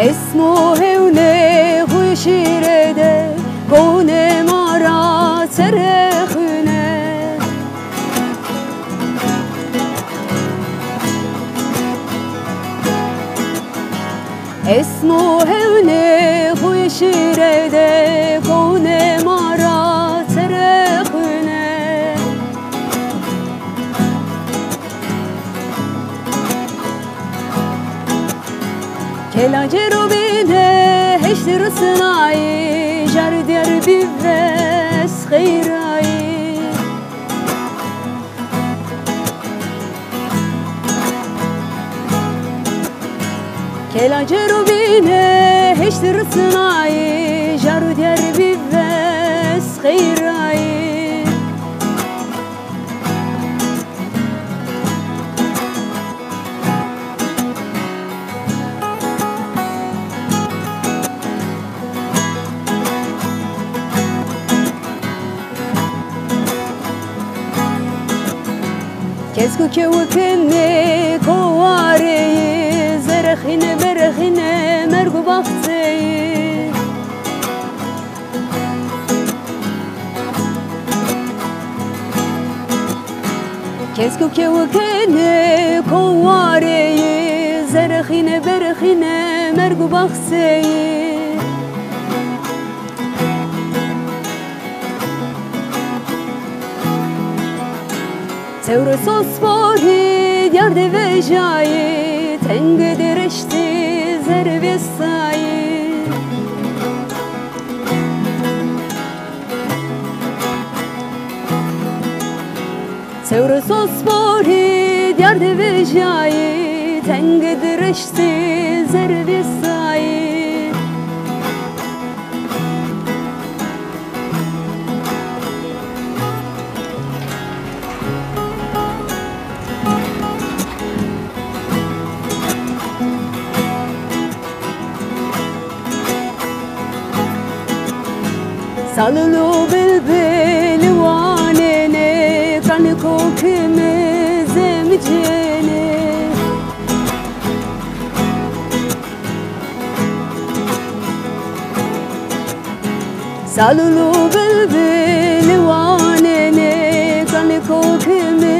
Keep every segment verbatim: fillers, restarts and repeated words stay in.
Esmo hewnê xwu şîre de, kownê ma ra serexune. Esmo hewnê xwu şîre de, kownê ma ra serexune. Kela cêro bîne heşt risnayî, jar diyar bî ves xeyrayî. Kela cêro bîne heşt risnayî, jar diyar bî ves xeyrayî. Kesko kewikine kowareyî, zerexîne berexîne merg û baxteyî. Kesko kewikine kowareyî, zerexîne berexîne merg û baxteyî. Tewre sosporî diyar de vejayî, tenge de reştî zervêsayî. Tewre sosporî diyar de vejayî, tenge de reştî zervêsayî. Salul û bilbil wanenê, kanê kokime zemicênê. Salul û bilbil wanenê, kanê kokime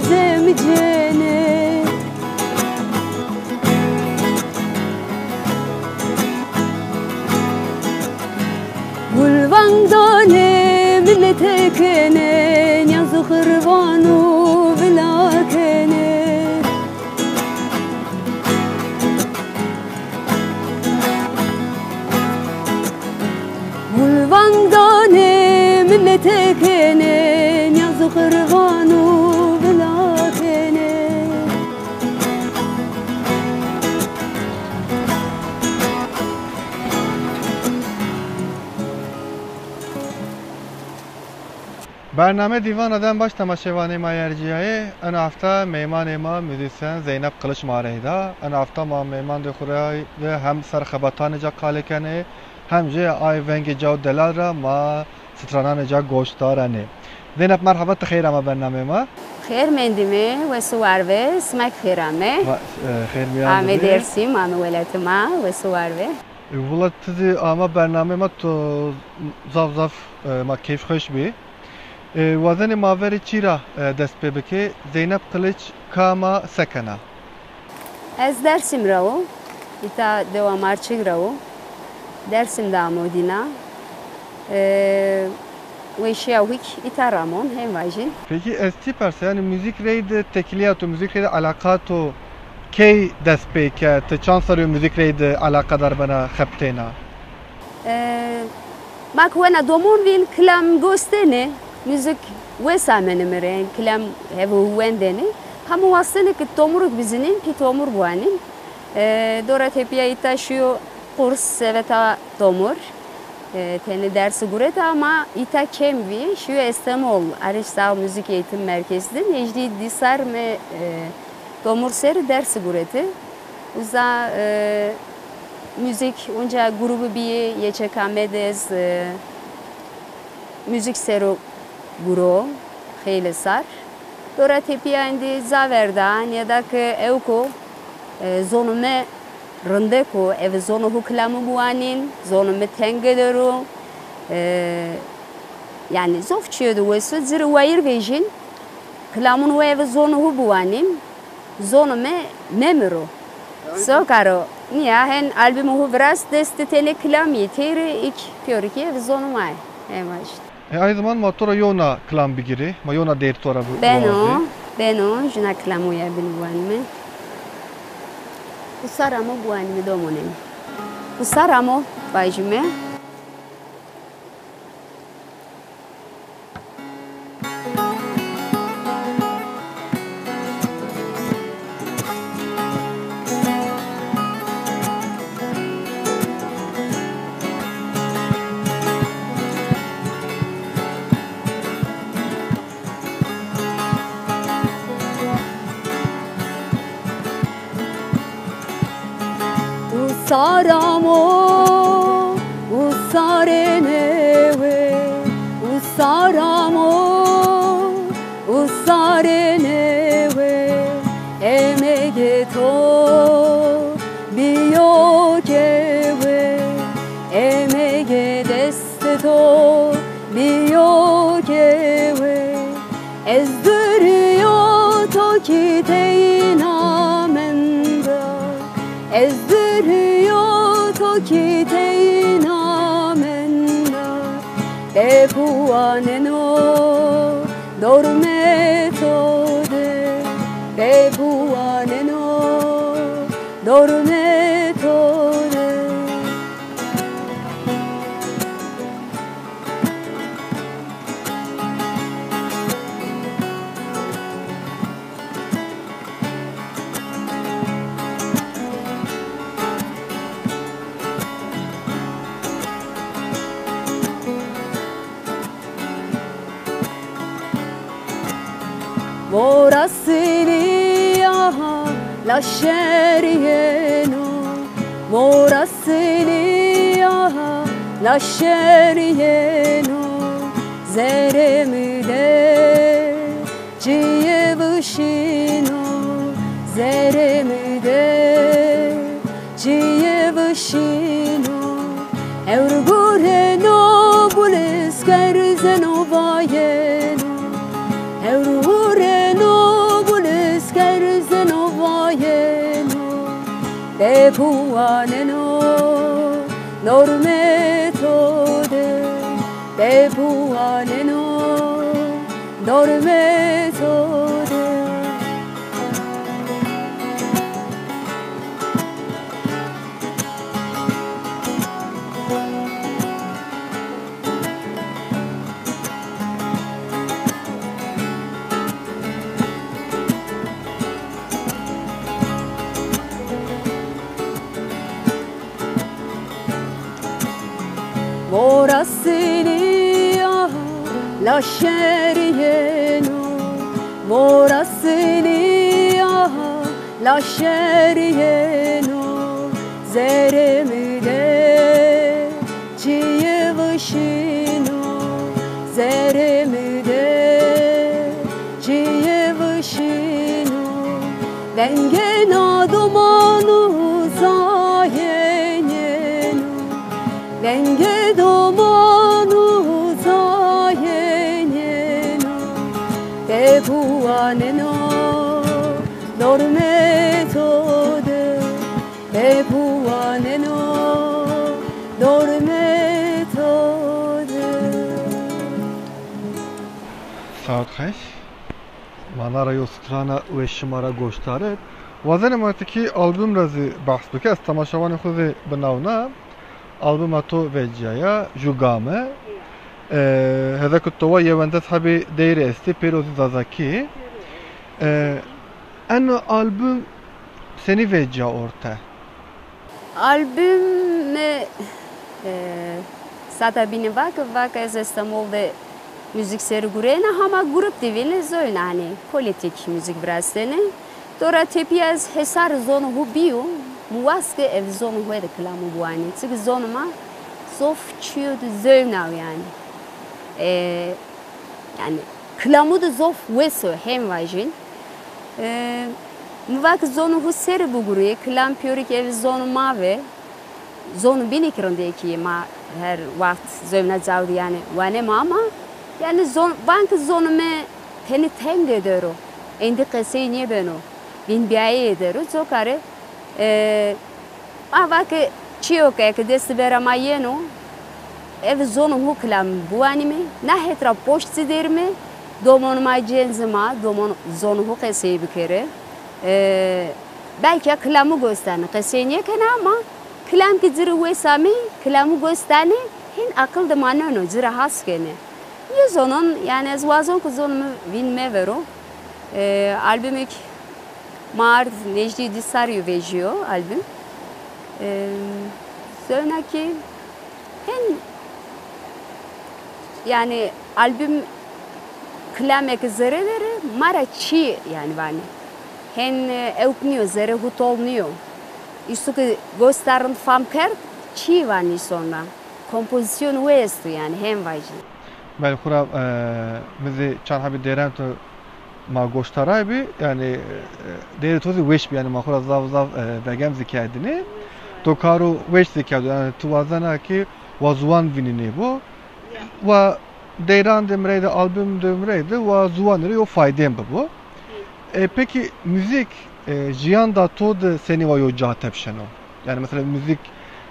zemicênê. Gul vang danê, minete kenê, niyaz û qirban û vila kenê. Gul vang danê, minete kenê, niyaz û qirban û vila kenê. Bername Dîvana Dem Baş temaşevanê ma ercîyayê. Ena hefta meymanê ma muzîsyen Zeynep Kılıç ma reyda. Ena hefta ma meymandê xwu ra de hem ser xebatanê ca qalê kenê, hem jî ay vengê ca û delal ra ma strananê ca goş darenê. Zeynep, merheba, ti xeyr ama bernameyê ma. Xêr mendîme, wes û war be, sima kî xêr ame. Ma, e, xêr mîyan. Ame Dêrsim, ame welatê ma, wes û war be. E, wela ti zî ama bernameyê ma, to zaf zaf, e, ma keyfxweş bî. E, wazenê ma verê çî ra, e, dest pê bikê? Zeynep Kılıç kam a, se kena? Ez Dêrsim ra wo. Îta dewa Marçig ra wo. Dêrsim de amo dîna. E, weşîya huk îta ra mon, hên vajîn. Pekî ez çî persa, yanî muzîk reyde tekîlîya to, muzîk reyde eleqa to key dest pê ke? Ti çand serrî yo muzîk reyde eleqedar bena, xebitêna? E, ma ke wena domon vîn, kilam goş dêne, muzîk wes amene mi rê, kilam hev û wendêne. Hama wastenê ke tomuruk bizînîn, pî tomur biwanîn. E, dora tepîya îta şîyo kurs seveta tomur. E, tenê dersi gureta ama îta kêm vî. Şîyo Estemol, Ariç Sağ Müzik Eğitim Merkezi de, nejdî di serr mi, e, tomur ser dersi gureti. Uza, e, muzîk, unca grubî bîyê, Y Ç K M de ez, e, muzîk ser o guro, xeylê serr. Dora tepîya êndî ca verda, nîyada ke ewko, e, zonê mi Rindek o, eve zonê hu kilamû biwanîn, zonê mi tenge der o. E, yanî zof çîyo de wes o, ci rê wayîr vejîn, kilamûn hu eve zonê hu biwanîn, zonê mi memiro. Sokaro, nîya hen albumê hu virast, dest de tenê kilam yê, tey rê îk pîyorikî eve zonê ma yê. Hema îşte. E, ay zaman ma to ra yewna kilam bigirê, ma yewna deyr to ra bi-, biwazê. Beno, beno, jina kilamû ya bîn biwanîme. Usar amo biwanîme domonê mi. Usar amo vajîme. Usar amo, usarê newe, usar amo, usarê newe, emegê to bîyo kewe, emegê destê to bîyo kewe. Ez dûrî yo to kî teyna menda, ez dûrî yo to kî teyna menda. Pepuwaneno dormê to de, pepuwaneno dormê to de. Mora silî aha laşerî yeno, mora silî aha laşerî yeno, zerê mi de çîyê vişîno, zerê mi de çîyê vişîno. Ewr gureno, gul esker zeno vayeno. Ewr gureno, gul esker zeno vayeno. Pepuwaneno dormê to de, pepuwaneno dormê to de. Mora silî aha laşerî yeno, mora silî aha laşerî yeno, zerê mi de çîyê vişîno, zerê mi de çîyê vişîno. Vengê na doman uza yeneno, vengê doman uza yeneno. Pepuwaneno dormê to de, pepuwaneno dormê to de. Saet xeş. Ma na ra yo strana weş şima ra goştarî. Wazenê ma ti kî album ra zî behs bike, ez temaşevanê xwu zî bi naw na. Albuma to vecîyaya, Ju Game. E, hezek û towa yewendez hebî deyrî estî, pêro zî zazakî. E, eno album senî vecîya orte? Album, e, sata bîne vake, vake ez Estemol de muzîk ser gurena, hama grup de vîne, zoyna hanî politik muzîk virastenê. Dora tepîya ez hesar zonê hu bîyo, mi wast ke ev zonê hu de kilamû biwanî. Çike zonê ma zof çîyo de zewnaw yanî. E, yanî kilamû de zof wes o, hem vajîn. E, Mi va ki zonê hu serî bigurîyê, kilam pîyorî ki eve zonê ma ve, zonê bînî ki rindekî yê, ma her waxt zewna cawdî yanî wanê ma ama yanî zon, van ki zonê mi tenê tenge der o, êndî qesey nêbeno, vînbîyayeyê der o, coka rê, e, ma va ki çîyo ke eke destê bera ma yeno, eve zonê hu kilam biwanîme, na het ra poşt zî derîme, domonê ma, cencê ma, domon zonê hu qesey bikerê. E, belkî ya kilamû gos danê, qesey nêkenê ama kilam ki ci rê wes amey, kilamû gos danê, hên aqil de maneno, ci ra has kenê. Nêzonon, yanî ez wazon ki zonê mi vîn mevero. E, albumêk ma ard, nejdî di serrî yo vejîyo album. E, zewna ki hên, yanî album kilamê ke zerrê der ê, ma ra çî yanî vanê. Hên, e, ewk nîyo, zerrê hu tol nîyo. Îsu ke gos da rind fam kerd, çî vanê îson ra. Kompozîsyonê hu esto yanî, hên vajî. Belê xwu ra, e, mi zî çar hebî dêrem to ma goştaray bî, yanî, e, dêrê to zî weş bî, yanî ma xwu ra zaf zaf, e, begem zî kerdinî. To karo weş zî kerdo, yanî ti wazena ki wa ziwan vînî nêbo. Wa deyran de mirey de, album de mirey de wa ziwanî rê yo faydên bibo. E, pekî muzîk, e, jîyan da to de senî wa yo ca tepşeno? Yanî mesela muzîk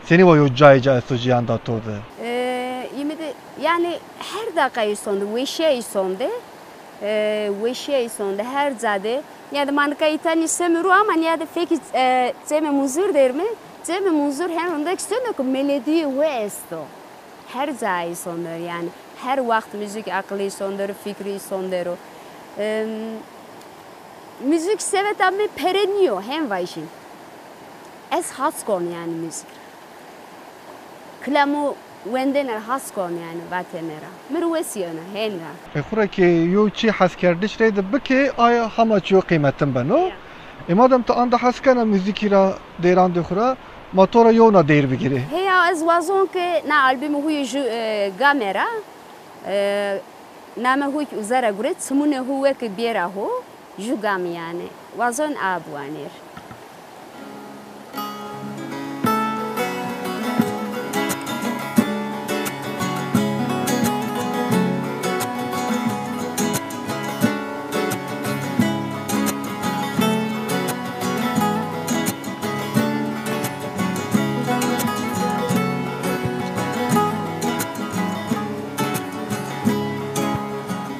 senî wa yo cayê ca esto jîyan da to de? E, yî mi de, yanî her deqa îson de, weşîya îson de, e, weşîya îson de, her ca de. Nîyade ma nika îta nîseme ru ama nîyade fekî, e, Cemê Munzur derîme. Cemê Munzur hen rindek seno ke melodîyê hu esto. Her ca îson der o yanî. Her waxt muzîk aqilê îson der o, fikrê îson der o. Em, muzîk seveta mi pere nîyo, hên vajî. Ez has kon yanî muzîk ra. Kilamû wendene ra has kon yanî vatene ra. Mi rê wes yeno, hên ra. E, xwu ra ke yo çî heskerdiş reyde bikê, aya hema çîyo qîmetin beno. Ya. E, madem ti anda hes kena muzîkî ra, deyrandê xwu ra, ma to ra yewna deyr bigîrê. Heya, ez wazon ke na albumê hu yê ju, e, game ra, e, namê hu ki uza ra gurê, çimunê hu weke bêra hu, ju game yanî. Wazon a biwanêr.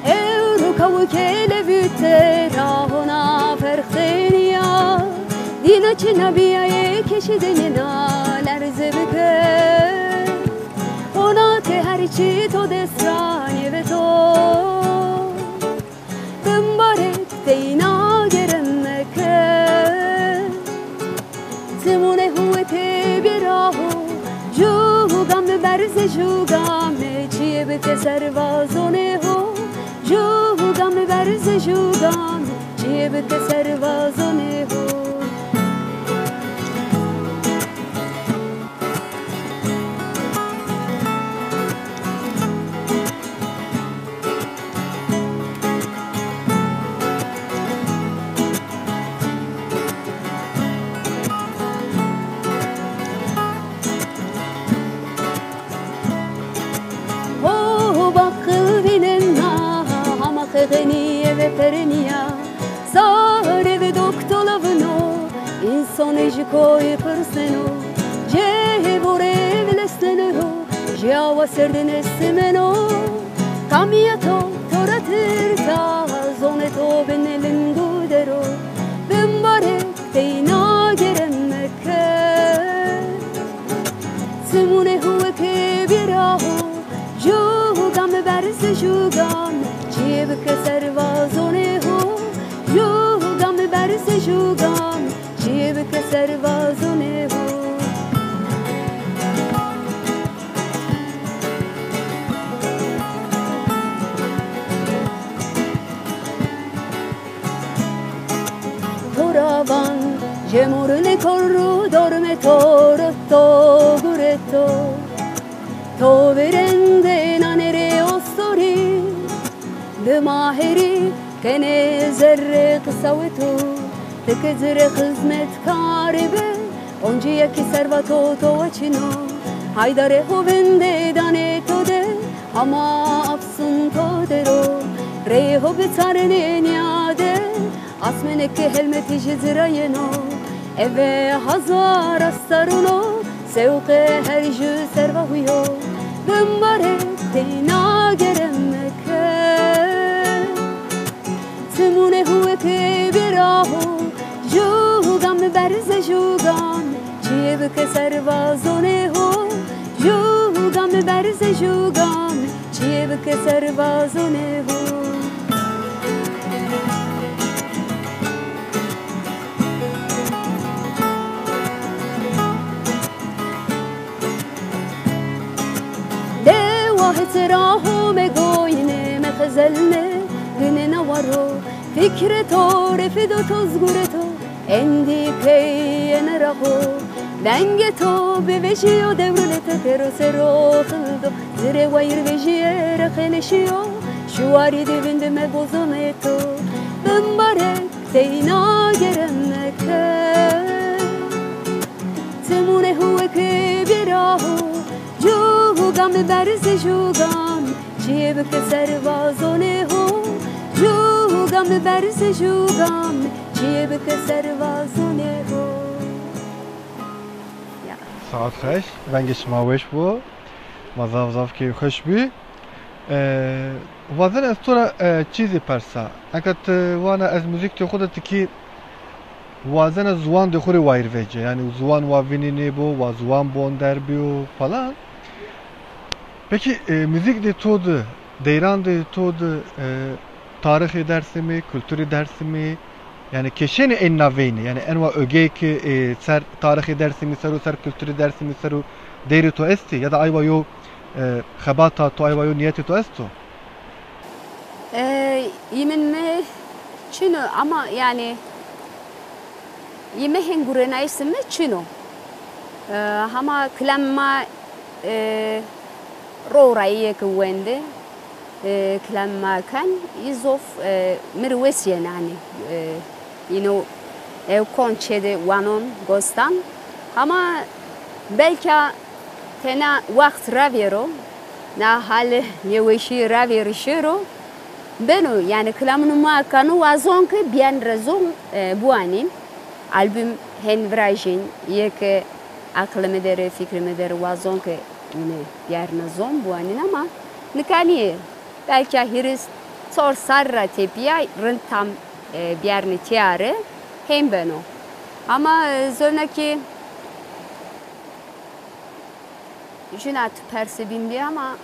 Ewro kawu ke levute ra hona ferq dênîya, dîna çina bîyayê keşî de yena lerze bike. Hona ke her çî to dest ra nêveto, bimbarek teyna gerem meke. Çimunê hu weke bêra ho, ju game berze ju game, çîyê bike ser vazonê ho, ju game berze ju game, çîyê bike ser vazonê ho. Ho, ho, baqil vînena, hama xexenîye ve perenîya. Sarê ve doktola vino, însonê ji koyî pirsneno, cê vorê vilesneno, jî awa serdin estimeno. Kamîya to, to ra tirta, zonê to binê ling û dero, bimbarek teyna gerem meke. Çimunê hu weke bêra ho, ju game berze ju game, çîyê bike ser vazonê ho, ju game berze ju game, çîyê bike ser vazonê ho. To ra van, jemurli korru dorme to rıfto gureto. To verende nanere ostori, dima heri kene zerre qısaweto. Ti ki ci rê xizmetkar bi, oncîye ki serva to, to weçîno. Haydarê ho vindê danê to de, hama afsun to der o. Reyê ho bi çarnê nîyade, asmêne ki helmetî jî ci ra yeno. Eve hazar astarun o, sewqê her ju serva hu yo. Bimbarek teyna gerem meke. Timûnê huwekê bira ho, ju gam berze ju gam, çiyê bike serva zonê ho, ju gam berze ju gam, çiyê bike serva zonê ho. Dewa hete ra ho megoyne, mexezelne, gine na waro. Fikre to, refê do to, zgure to, endî key ene ra ho. Vengê to bivejîyo, dewrule te pêro sero xildo. Zirê wayîr vejîye, rexeleşîyo, şuwarî de vindime bozonê to. Bimbarek teyna gerem meke. Timûnê huwekê bira ho, ju gam berze ju gam, çiyê bike serva zonê ho, ju gam berze ju gam, çiyê bike serva zonê ho. Ya. Saet xeş, vengê şima weş bo. Ma zaf zaf keyfxweş bî. E, wazen ez to ra, e, çîzî persa. Eka ti vana ez muzîk dê xwu de tikî wazena ziwan dê xwu rê wayîr vece. Yanî ziwan wa vinî nêbo, wa ziwan bonder bîyo falan. Pekî, e, muzîk dê to de, deyran dê to de, e, tarixê Dersimî, kulturê Dersimî, yanî keşênê ên na veynî, yanî enwa ogey ki, e, ser tarixê Dersimî ser û ser kulturê Dersimî ser û deyrê to estî ya da aywa yo, e, xebata to, aywa yo nîyetê to esto? E, yîmîn mi çin o ama yanî yîmî hên gurenayîşê mi çin o. E, hama kilam ma, e, ro ra îyê ki wendê, e, kilam ma ken, î zof, e, mi rê wes yenê hanî, e, îno ew kon çê de wanon, gostan. Hama belka tena waxt ravêro, na halê nêweşî ravêrî şêro, beno, yanî kilamûnê ma keno wazon ki bîyarnî ra zon, e, biwanîn. Album hên virajîn, îyê ki aqilê mi der, fikrê mi der wazon ki îne bîyarnî zon biwanîn ama nika nîyê. Belka hîris çor serr ra tepîya rind tam, e, bîyarnî tîyare hên beno. Ama, e, zewna ki jûna tu persê bîn bî ama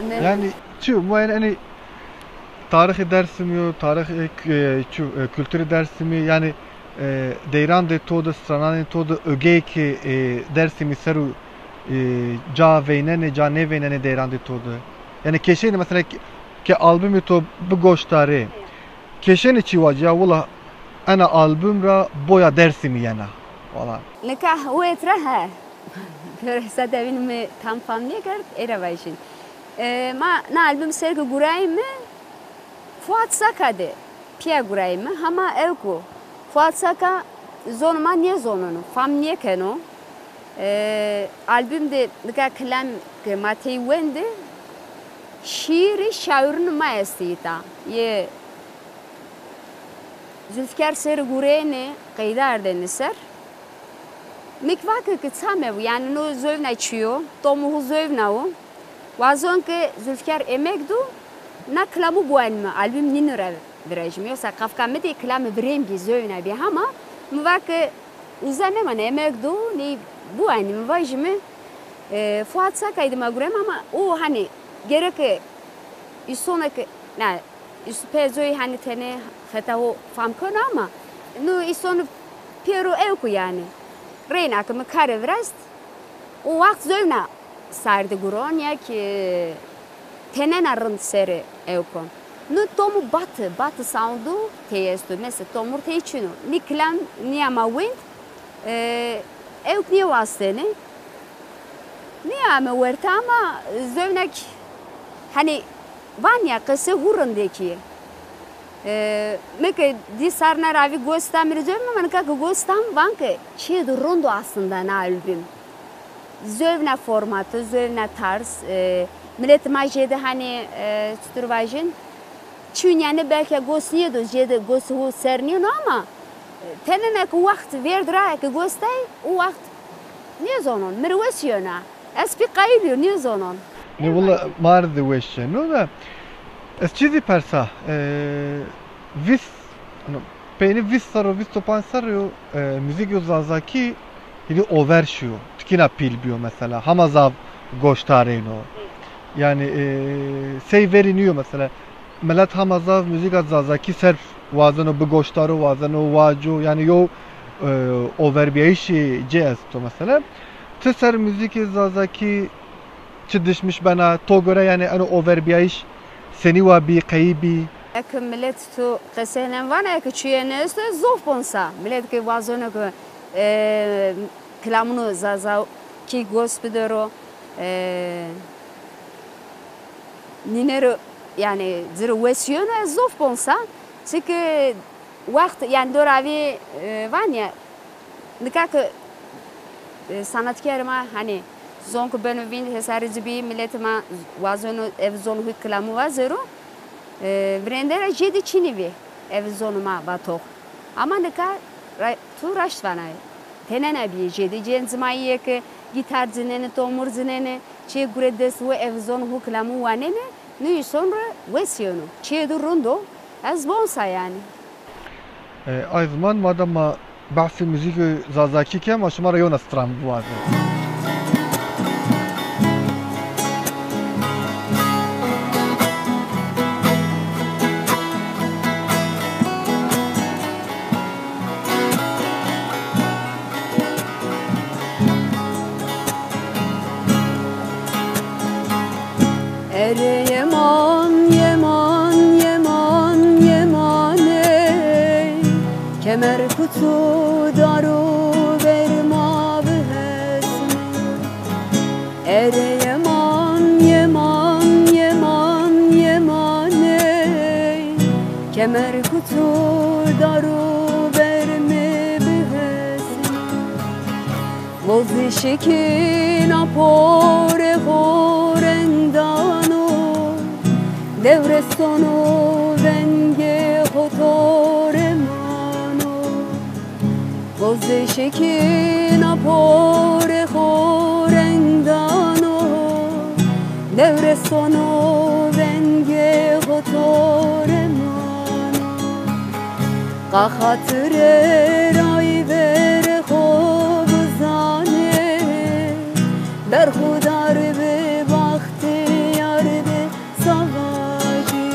mi... Yanî çi, muayene enî tarixê Dersimî yo, tarixê, e, çi, e, kulturê Dersimî, yanî, e, deyran dê to de, strananê to de, ogey ki, e, Dersimî ser û, e, ca veynenê, ca nêveynenê deyran dê to de. Yanî keşênê mesela ke, ke albumê to bigoştarê, keşênê çî wacî ya, wila ena album ra boya Dersimî yena falan. Nika wet ra he. Pêro hesa de vîn mi tam fam nêkerd, ê ra vajîn. E, ma na album ser ki gurayîme, Fuat Saka de pîya gurayîme, hama ewk o. Fuat Saka zonê ma nêzoneno, fam nêkeno. E, album de nika kilam ke ma tey wendê, şîîrê şaîrûnê ma estê îta. Yê Zulfikar ser gurênê, qeyde ardêne ser. Mi kî vake ki çame bo, yanî no zewna çî yo, tomê ho zewna wo. Wazon ki Zulfikar emek do, na kilamû biwanîme, album nîno ra virajîme. Yosa kafka mi de kilame virên bî, zewna bî hama. Mi vake uza nêmane, emek do, ney biwanîme, vajîme, e, Fuat Sakay de ma gureme ama o hanî gereke îsonê ke, na, îs-, pê zoyî hanî tenê xeta ho fam keno ama no îsonê pêro ewk o yanî. Reyna ke mi kare virast, o waxt zewna sar de guron ya ki tenena rind serê ewk o. No tomû Batı, Batı soundû tey esto. Mesela tomur tey çin o. Nî kilam nîya ma wend, e, ewk nêwastêne. Nêame werte ama zewna ki, hanî, van ya qese hu rindekî yê. E, mi ke dî serrna ra vî gos da, mi rê zovîn, ama nika ke gos dam van ke çîyêdo rind o aslında na album. Zovîna formato, zovîna tarz, e, miletê ma jêde hanî, e, çitur vajîn, çîyo nîyanê belkî gos nîyêdo, jêde gos hu ser nîyeno ama, e, tenêna ke wext vêrd ra ke gos day, o wext nêzonon, mi rê wes yena. Ez pî qayîl yo, nêzonon. Nê, willa ma rê de weş yeno da. Ez çî zî persa, e, vîst, ano, peynî vîst serr o, vîst û panc serr o, e, muzîkê Zazakî hîrê over şîyo. Tikîna pîl bîyo mesela. Hema zaf goşdarên o. Yanî, e, sey verî nîyo mesela. Milet hema zaf muzîka Zazakî ser wazeno bigoşdaro, wazeno waco. Yanî yew, e, overbîyayîşê ci esto mesela. Ti ser muzîkê Zazakî çi dişmiş bena? To gore yanî eno overbîyayîş senî wa bî, qeyî bî? Eke milet to qeseynen vana, eke çîyêne esto, zof bon sa. Milet ke wazeno ke, e, kilamûnê Zazakî gos bidero, e, nîne ro, yanî, ci rê wes yeno, ez zof bon sa. Çike wext, yanî, dora vî, e, vanî ya, nika ke, e, sanatkerê ma, hanî, zon ke beno vînd, hesarê ci bî, miletê ma wazeno eve zon hu kilamû wazero, e, virênde ra jêde çinî vî eve zonê ma vatox. Ama nika ra-, tu raşt vana. Tenêna bîyê jêde cêncê ma yê ke gîtar cinenê, tomur cinenê, çê gure dest û eve zon hu kilamû wanenê, nê îson rê wes yeno. Çîyêdo rind o, ez bon sa yanî. E, ay ziman, madem ma behsê muzîkê Zazakî ke, ma şima ra yewna stran biwazin. Erê yeman, yeman, yeman, yeman ey, kemer kutu dar û ver ma bihesnê. Erê yeman, yeman, yeman, yeman ey, kemer kutu dar û ver mi bihesnê. Vozişikîna porê xo reng dano, dewre sono vengê xo tore mano. Vozişikîna porê xo reng dano, dewre sono vengê xo tore mano. Qa xatirê rayverê xo bizanê, berxudar bi baxtîyar bi savacî.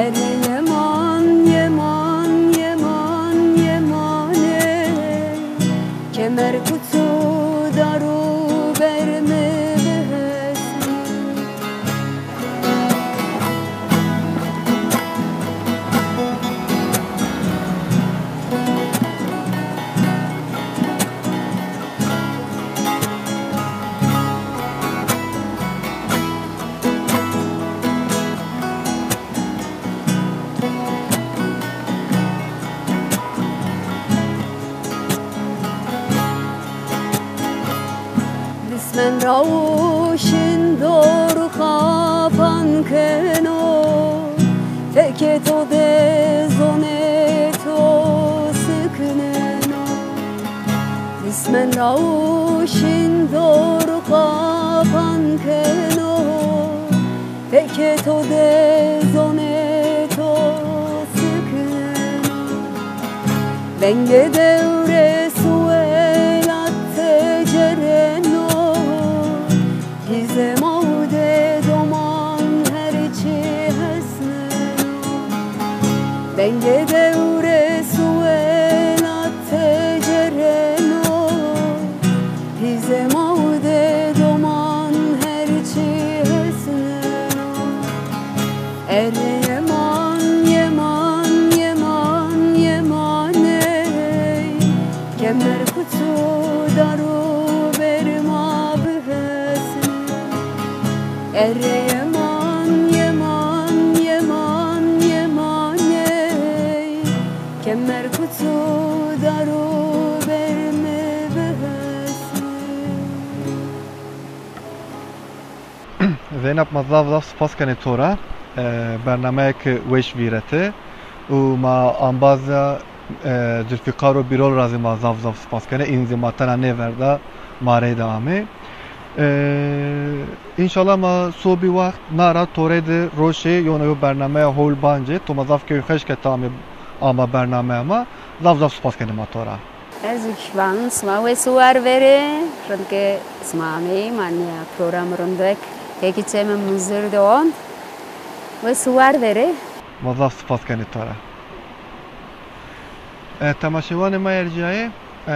Erê yeman, yeman, yeman, yeman ey, kemer kutu dar û ver mi bihesnê. Dismen ra o şin dor qapan keno, fekê to de zonê to sikneno. Dismen ra o şin dor qapan keno, fekê to de zonê to sikneno. Vengê dewrês û welat tecereno, pîzê ma û dê doman her çî hesneno. Vengê dewrês û welat tecereno, pîzê ma û dê doman her çî hesneno. Erê yeman, yeman, yeman, yeman ey, kemer kutu dar û ver ma bihesnê. Erê yeman, yeman, yeman, yeman Zeynep, ma zaf zaf spas kenê to ra, e, bernameyêk weş vîrete û ma ambaza, e, Zulfîqar û Bîrol ra zî ma zaf zaf spas kenê. În zî ma tena nêverda, ma reyde amê. E, înşallah ma sobî wext na ra to reyde roşê yewna yew bernameya hol bancê. To ma zaf keyfxweş ke ti amê ama bernameya ma. Zaf zaf spas kenê ma to ra. Ez û kî vanin sima wes û war verê, rind ke sima ameyî, ma nîya program rindek, kekî çemê Munzur de ont, wes û war verê. Ma zaf spas kenê to ra. E, temaşevanê ma ercîyayê, e,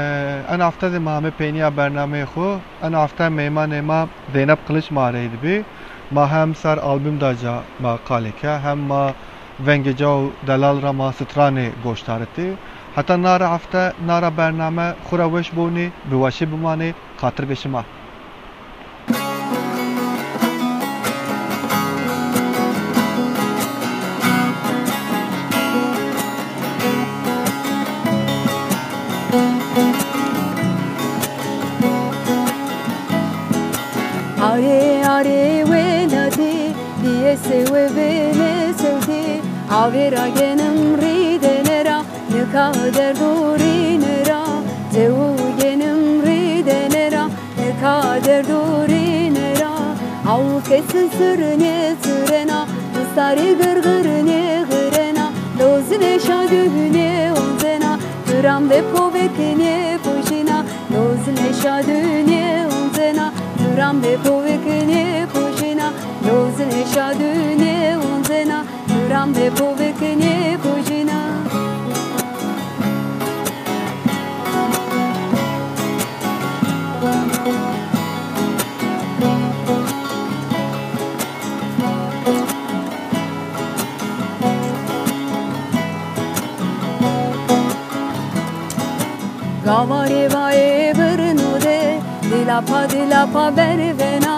en hefte de ma amê peynîya bernameyê xwu. En hefte meymanê ma Zeynep Kılıç ma reyde bî. Ma hem ser album da ca ma qalê ke, hem ma vengê ca û delal ra ma stranê goşdaritî. Heta nara hefte, nara bername xwu ra weş bonî, bi weşî bimanê, xatir be şima. Arê arê welatî, bîyê sewe benê sewtî, avêra genim rîdene ra, nika derdorîne ra, zewu genim rîdene ra, nika derdorîne ra. Aw ke sir sir nêsirena, bistarî gir gir nêgirena, lozinê şadûnê onzena, giran be povekê nêpojîna, lozinê şadûnê onzena, giran be povekê nêpojîna, lozinê şadûnê onzena, giran be povekê nêpojîna. Gavarê vayê birno de, dilapa dilapa bervena,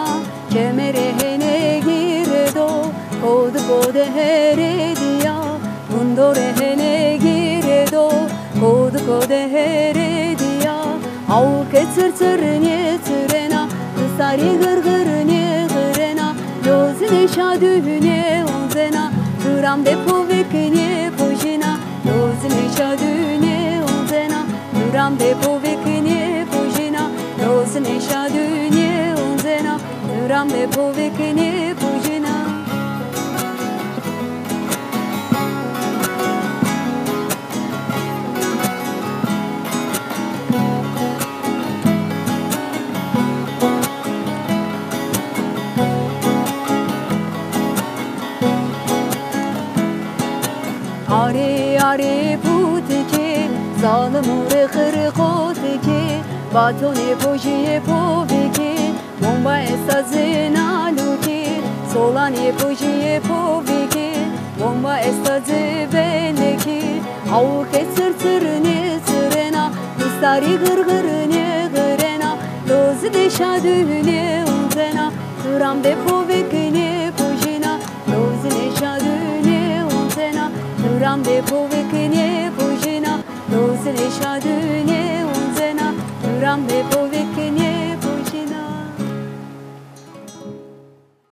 kemerê hênê gîre do, kod kode herê dîya, gundorê hênê gîre do, kod kode herê dîya. Aw ke çir çir nêçirena, sarî gir gir nêgirena, lozinê şadûnê onzena, giran be povekê nêpojîna, lozinê şadûnê onzena, giran be povekê nêpojîna, lozinê şadûnê onzena, giran be povekê nêpojîna. Arê arê putikê, zalim û rê xirqotikê, batonê pojîyê povikê, bomba esta zê nalukê, solanê pojîyê povikê, bomba esta zê belekê. Aw ke çir çir nêçirena, bistarî gir gir nêgirena, lozinê şadûnê onzena, giran be povekê nêpojîna, lozinê şadûnê onzena, giran be povekê nêpojîna, lozinê şadûnê onzena, giran be povekê